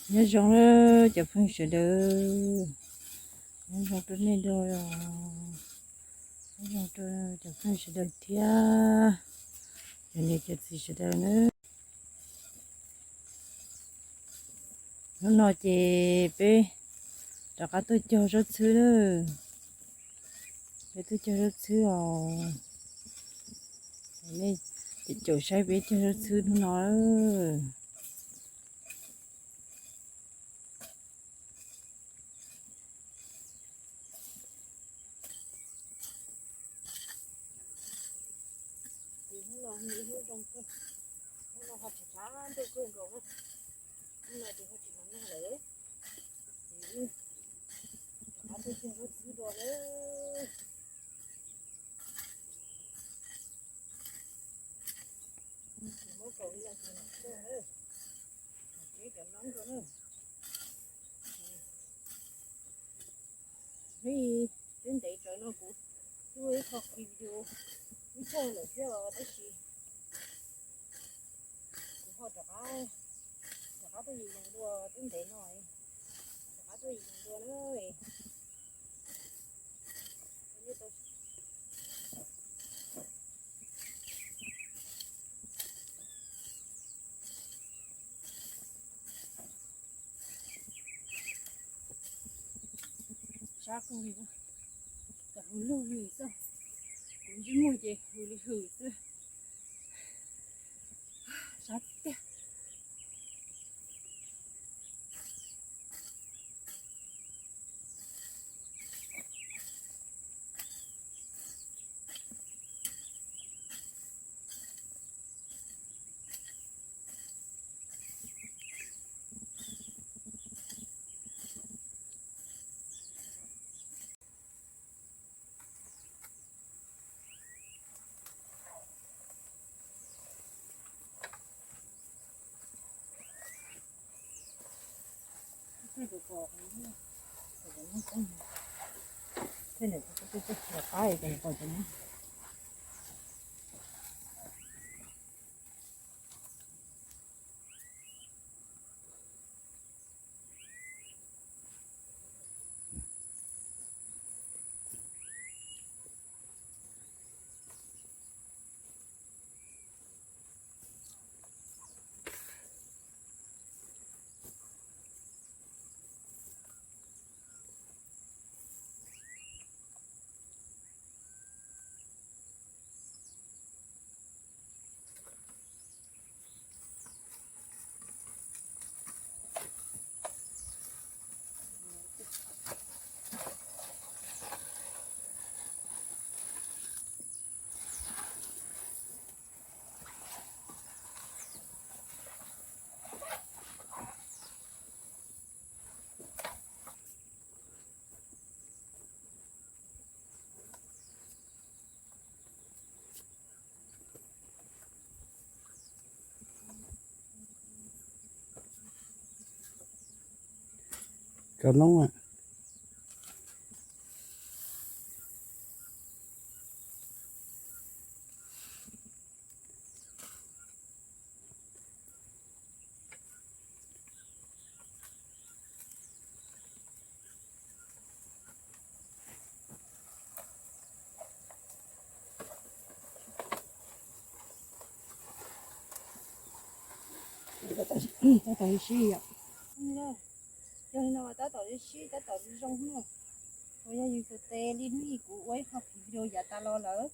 Nyob zoo na cov phooj ywg sawv daws, nyob zoo rau nej dua, nyob zoo rau cov phooj ywg sawv daws thiab cov niam cov txiv sawv daws na. Hnub no ces peb rov qab tuaj cog zaub txhwb na, peb tuaj cog zaub txhwb os. Nej caum saib peb cog zaub txhwb hnub no. Ces hnub no hnub zoo kawg, hnub no ho tsis tshav ntuj kawg nkaus na, hnub no ces ho tsis hnov nag lawm. Ces rov qab tuaj cog zaub txhwb dua na. Tsis muab kaus li no ces mam cog na, mam tseb cov noob rau na. Hnub twb ntev tsawv no kuv tub ib qho video ib txog lawm thiab os, tab sis kuv ho rov qab, rov qab tuaj yim yees dua, twb ntev no, rov qab tuaj yim yees dua na. Sab kawg li, tawm hws lug li xwb, kuv ntsej muag ces hws li hws xwb, sab tiag. Cov noob a. Tab tom sib yom. Yog li no tab tom sib tab tom zoo na. Uas yog yus tes tes li hnub ib kuv ua ib qho video yav tas los lawm.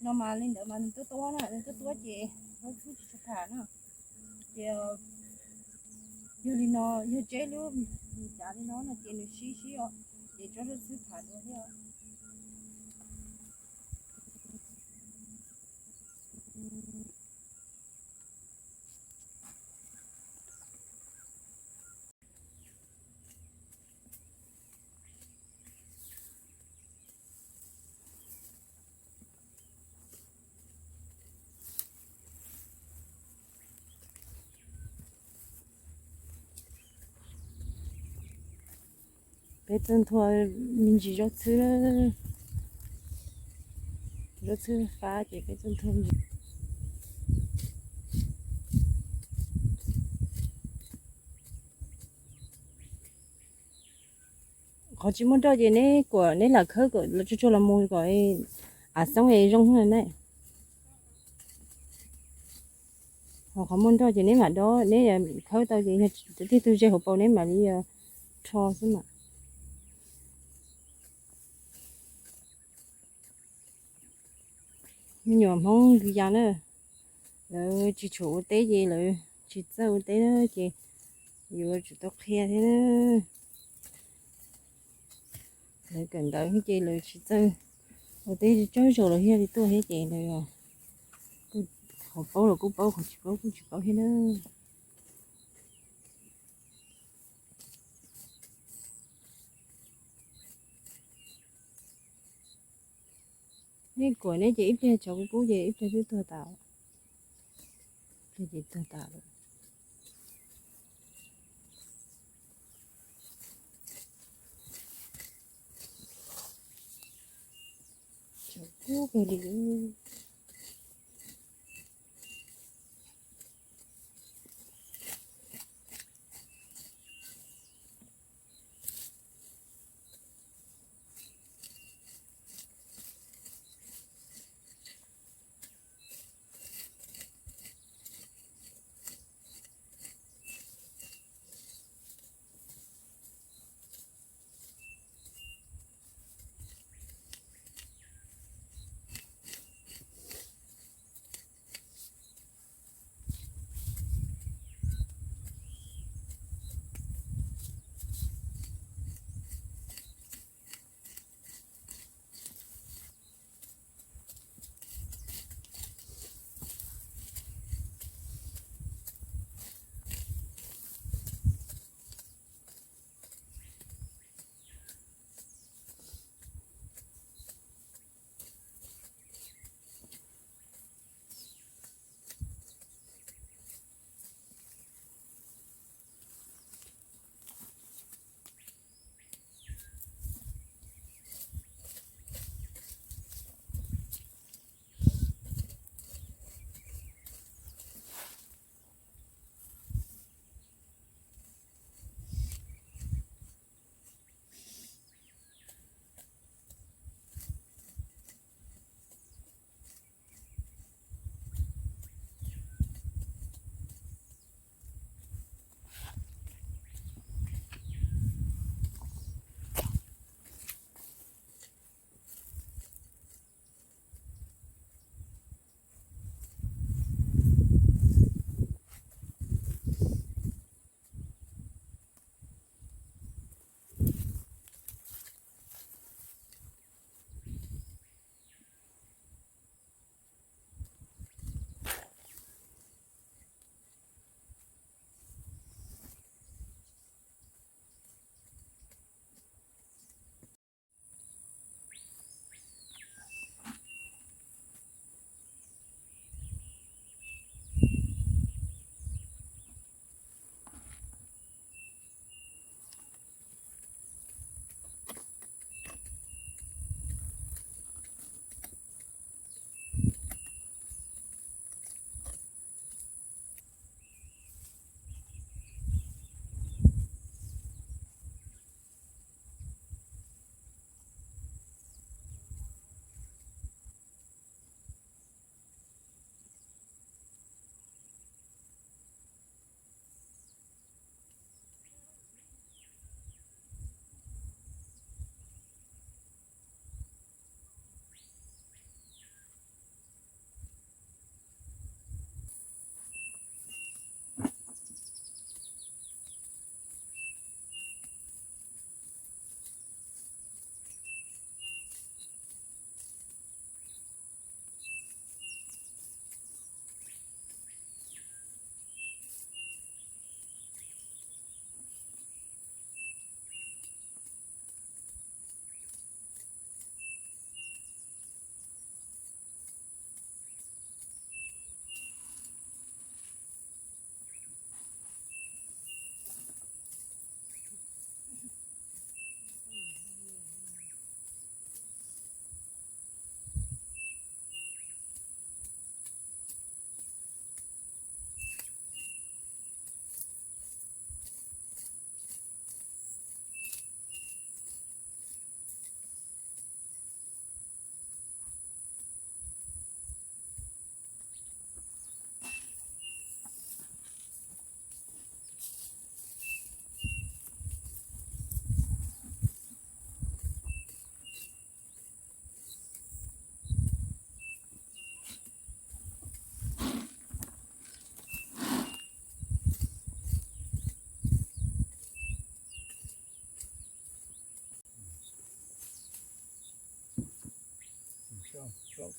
No mas li ntawd mas nws tuab tuab na, nws tuab tuab ces zaub txhwb tsis tshua tham na. Ces yog li no, yog tseb lub cav li no no ces nws sib sib os, ces tso zaub txhwb tham dua thiab. Peb tuaj nthua me ntsis zaub txhwb, zaub txhwb fab ces peb tuaj nthua me ntsis. Qhov tsis muaj nroj ces neb kuam neb lam khawb kom tsuag tsuag los mus kom av xoob es zoo na. Ho qhov muaj nroj ces neb mam dob, neb khawb tau ces yog tiag tug ze hauv paus neb mam li rho xwb mas. Me nyuam Hmoob ntws yas na, lawv tsis tshua ua teb ces lawv tsis txawj ua teb na ces yuav tsum tau qhia thiab na. Lawv kawm ntawv ces lawv tsis txawj ua teb, tsaug zog lawv thiaj li tuaj thiab ces lawv qhov paub los kuj paub, qhov tsis paub kuj tsis paub thiab na. Neb kuam neb ces ib pliag tsov kuj kub ces ib pliag twb tuag tas, ib pliag ces tuag tas lawm. Tsov kub kawg li.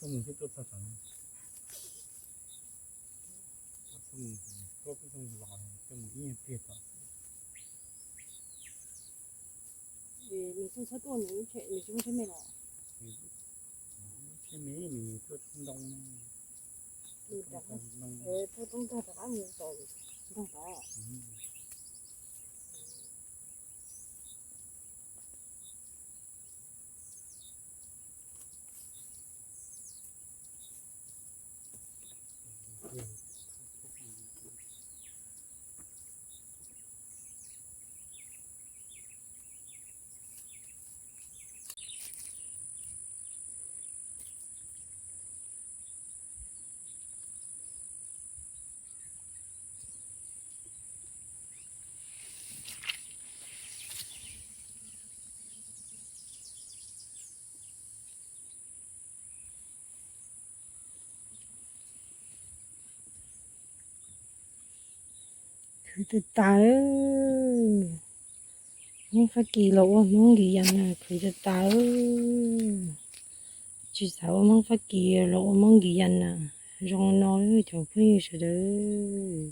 Tuaj mus twb tuaj txog tom no, tuaj mus, tuaj mus los, tuaj mus ib nyuag pliag tom. Nws txhob tuaj, nws tsis muaj tsheb me los? Tsheb me, nws tuaj thoob ntoo, tuaj thoob ntoo rov qab mus tom nroog tod. Khwv tas tas lawm. Hmoob Fab Kis los ua Hmoob Nkias Yas na, khwv tas tas lawm. Tsis xav ua Hmoob Fab Kis los ua Hmoob Nkias Yas na. Zoo no cov phooj ywg sawv daws.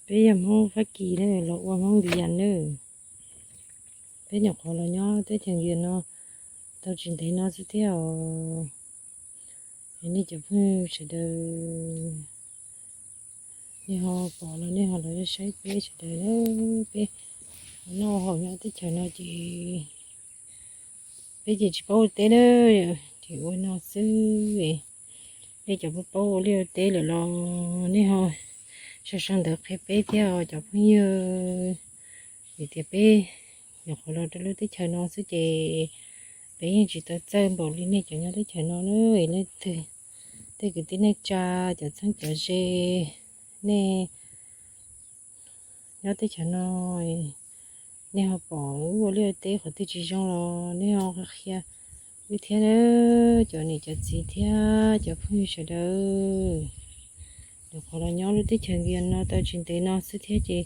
Peb yog Hmoob Fab Kis na, los ua Hmoob Nkias Yas na. Peb nyuam qhuav los nyob teb chaws Nkias no tau tsis ntev no xwb thiab os. Nej cov phooj ywg sawv daws, nej ho pom los nej ho los saib peb sawv daws na. Peb ua noj haus nyob teb chaws no ces peb ces tsis paub ua teb na, ces ua no xwb. Nej cov paub ua liaj ua teb lawm los nej ho sau sau ntawv qhia peb thiab os cov phooj ywg. Vim tias peb nyuam qhuav los rau lub teb chaws no xwb ces peb yeej tsis tau txawj npaum li nej cov nyob teb chaws no na. Leej twg, tej kwv tij neej tsa, cov txheeb cov ze, nej nyob teb chaws no, nej ho pom wb ua liaj ua teb qhov twg tsis zoo los nej ho qhia wb thiab na, cov niam cov txiv thiab cov phooj ywg sawv daws. Nyuam qhuav los nyob lub teb chaws Nkias no tau tsis ntev no xwb thiab ces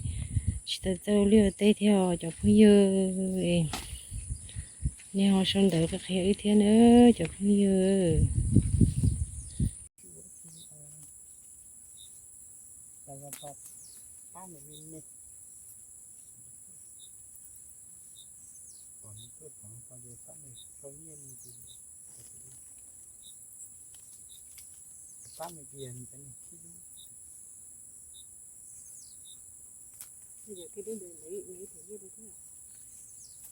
tsis tau txawj ua liaj ua teb thiab os cov phooj ywg. Nej ho sau ntawv qhia wb thiab na cov phooj ywg.